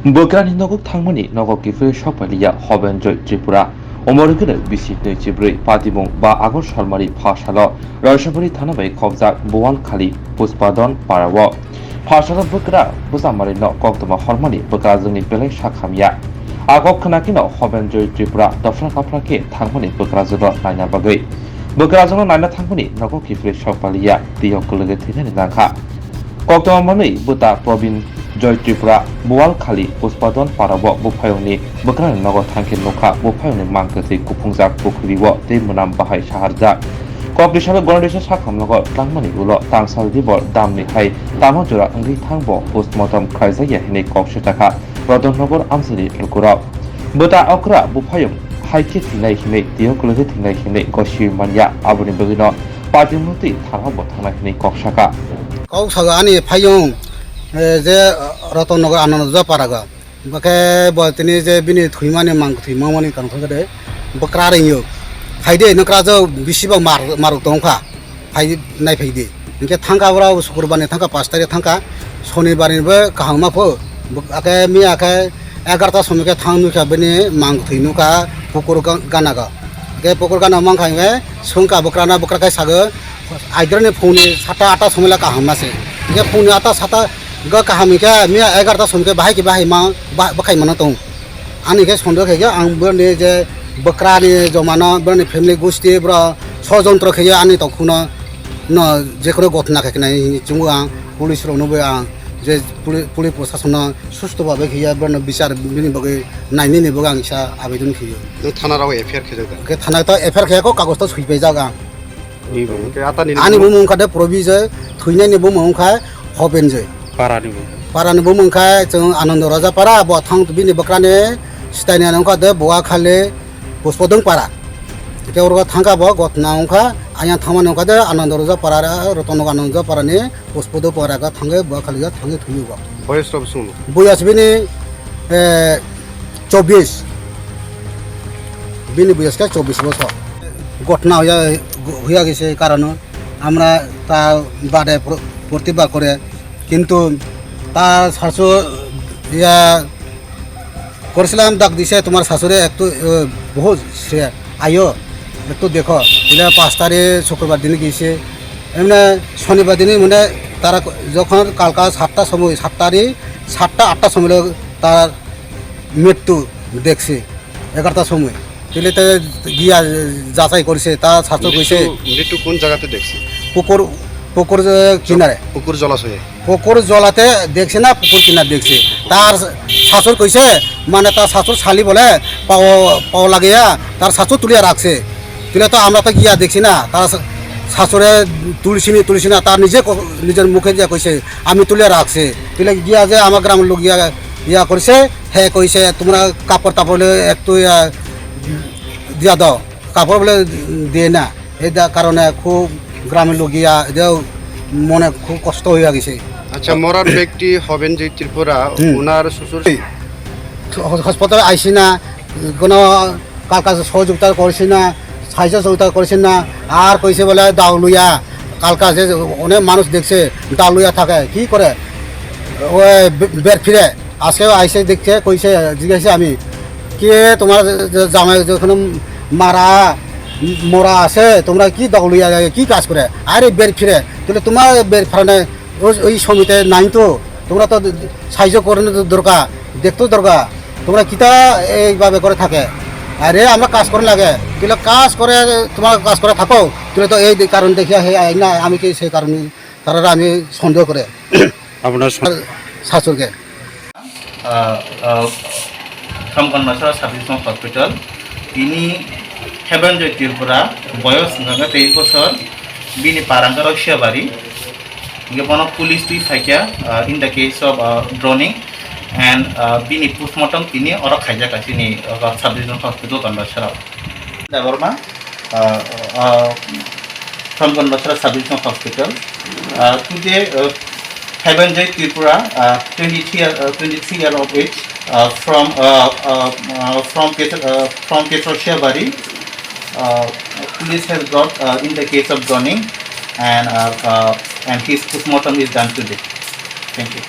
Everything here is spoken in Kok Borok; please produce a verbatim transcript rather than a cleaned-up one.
Bwkrani nogo thangmani nogo kiphilwi sokpaliya Hobenjoy Tripura. Umorokeno bisi twi chibrwi patimung ba Agor Salmani pha salo Roisabari thana bai khobjak Buwalkhali Puspadon parao. Pha salo bwkra bwchamari no koktwma hormani bwkrajwkni belai sak hamya. A kok khwnakhe no Hobenjoy Tripura dopra kapra khe thangmani bwkrajwkno naina bagwi. Bwkrajwkno naina thangmani nogo kiphilwi sokpaliya twiyo kwlwgwi thwinani nangkha. Koktwma manwi bwta Probin Joy Tripura Buwalkhali Puspadon parao buphayungni bwkrani nogo thangkhe nukha buphayungni mang kwthwi kuphungjak pukhuriwo tei mwnam bahai saharjak. Kokni salo Ganadisa sakhamlogo tlangmani ulo tangsal dibor damni hai tamo jora wngwi thangbo postmortem khlaijakya hinwi kok swijak kha Ratannagar amchaini lukurok. Bwta okra buphayung hai khe thwinai hinwi twiyo kwlwgwi thwinai hinwi gosiwi manya, aboni bagwino patimung twi thangma bo thangnai hinwi kok sakha. Kok sago ani phayung, eh, je Ratannagar Ananda Paraga. Bokhe bo tini je bini thwimani mang thwimani kang thangkhe de bwkra ringyo. Phaide nokra jo bisi bo mar, maruk tongkha. Phai nai phai di. Hinkhe thangkha ora Sukurbar ni thangkha, pash tarikh thangkha, Sonibar ni bo kaham ma pho. Bo-, akhe miya khe egarta somoi khe thang nukha bini mang thwi nukha pukur ga-, gana ga. Hinkhe pukur gana mankha hinkhe swngkha bwkrana, bwkra khe sago, aidroni phungni satta atta somoi la kaham ma se. Hinkhe phungni atta satta ga kaham hinkhe miya egarta somoi khe bahai khe bahai ma ba-, bwkhai mano tong. Ani khe sondeho khe ang boroni je bwkrani jomano, boroni family gusti, boro sojontro khe ani tongkhungno no jekono gotna khe nai hinwi chungo ang, police rokno bo ang je poli-, police proshasonno susto babe khe borno bichar bini bagwi nainani bagwi ang kisa abedon khe. Nang thana rao F I R khejak da? Khe thana to F I R khe ko kagoj to sui paijak ang. Ni bo. Hwnkhe ata nini ani bumung? Bumung wngkha de Probi Joy, thwinani bumung wngkha Hoben Joy. Parani bo? Parani bumung wngkha chwng Anando Raja Para, bo thang bini bwkrani swtaini wngkha de Buakhali Puspodong Para. Hwnkhe oro thangkha bo gotna wngkha, ayang thangmani wngkha de Anando Raja Para, Rotonok Anando Raja Parani Puspodong Para ga thangwi Buakhali ga thangwi thwiwi bo. Boyos rok bwswk no? Boyos bini, eh, chobbish. Bini boyos khe chobbish bosor. ঘটনা হইয়া, হইয়া গেছে কারণ আমরা তা বাদে প্র-, প্রতিবাদ করে, কিন্তু তার শাশু ইয়া করেছিলাম, ডাক দিছে তোমার শাশুড়ি একটু, এ, বহুত সে আইও, একটু দেখো। বলে পাঁচ তারিখ শুক্রবার দিনে গিয়েছে, এমনি শনিবার দিনে মানে তারা ক-, যখন কালকা সাতটার সময়, সাত তারিখ সাতটা আটটার সময় তার মৃত্যু দেখছি এগারোটার সময়। তাহলে তো গিয়া যাচাই করছে, তা শাশু কইছে। মৃত্যু, মৃত্যু কোন জায়গাতে দেখছে? পুকুর, পুকুর, এ, কিনারে। পুকুর জলাশয়ে? পুকুর জলাতে দেখছে না, পুকুর কিনার দেখছে। তার শাশুর কইছে, মানে তার শাশুর শালি বলে পাও, পাও লাগিয়া তার শাশুর তুলিয়া রাখছে। তাহলে তো আমরা তো গিয়া দেখছি না, তার শা-, শাশুরে তুলছি নি, তুলছি না, তার নিজে ক-, নিজের মুখে দিয়া কইছে, "আমি তুলিয়া রাখছি।" তাহলে গিয়া যে আমার গ্রামের লোক গিয়া ইয়া করছে, হে কইছে, "তোমরা কাপড় তাপড় একটু ইয়া দিয়া দাও।" কাপড় বলে দিয়ে না, এই দা-, কারণে খুব গ্রামের লোক গিয়া এটাও মনে খুব কষ্ট হয়ে গেছে। আচ্ছা, মরার ব্যক্তি হবেন যে ত্রিপুরা, হুম। ওনার শ্বশুর হ-, হাসপাতালে আইসি না, কোনো কার কাছে সহযোগিতা করছি না, সাহায্য সহযোগিতা করছি না। আর কইছে বলে দাউলুয়া, কালকা যে অনেক মানুষ দেখছে দাউলুয়া থাকে, কি করে ওই বে-, বের ফিরে আজকে আইসে দেখছে, কইছে, জিজ্ঞাসা আমি, "কে তোমার যে, যে জামাই যখন মারা, মরা আছে, তোমরা কি দখল লইয়া যায়, কি কাজ করে?" আরে বের ফিরে, তাহলে তোমার বের ফিরে ওই, ওই সমিতি নাই তো, তোমরা তো সাহায্য করে না তো দরকার, দেখতো দরকার, তোমরা কিতা এইভাবে করে থাকে? আরে আমরা কাজ করে লাগে, তাহলে কাজ করে, তোমার কাজ করে থাকো, তাহলে তো এই কারণ দেখিয়া হে আয় না, আমি কি সেই কারণে তারা আমি সন্দেহ করে। আপনার স- আর শাশুড়কে। আহ, আহ, From Ganbasara Sub Division Hospital, tini Heaven Joy Tripura, boyos hwnkha khe teis bosor, bini parang khe Rosiabari, hwnkhe bono police twi phaikha, uh, in the case of, uh, drowning, and, uh, bini postmortem tini oro khaijak kha chini, uh, Sub Division Hospital Ganbasara. Debbarma, uh, uh, from Ganbasara Sub Division Hospital. Uh, today, uh, Heaven Joy Tripura, uh, twenty-three year, uh, twenty-three year of age, uh, from, uh, uh, uh, from Petro-, uh, from Petroshiabari, uh, police has brought, uh, in the case of drowning, and, uh, uh, and his postmortem is done today. Thank you.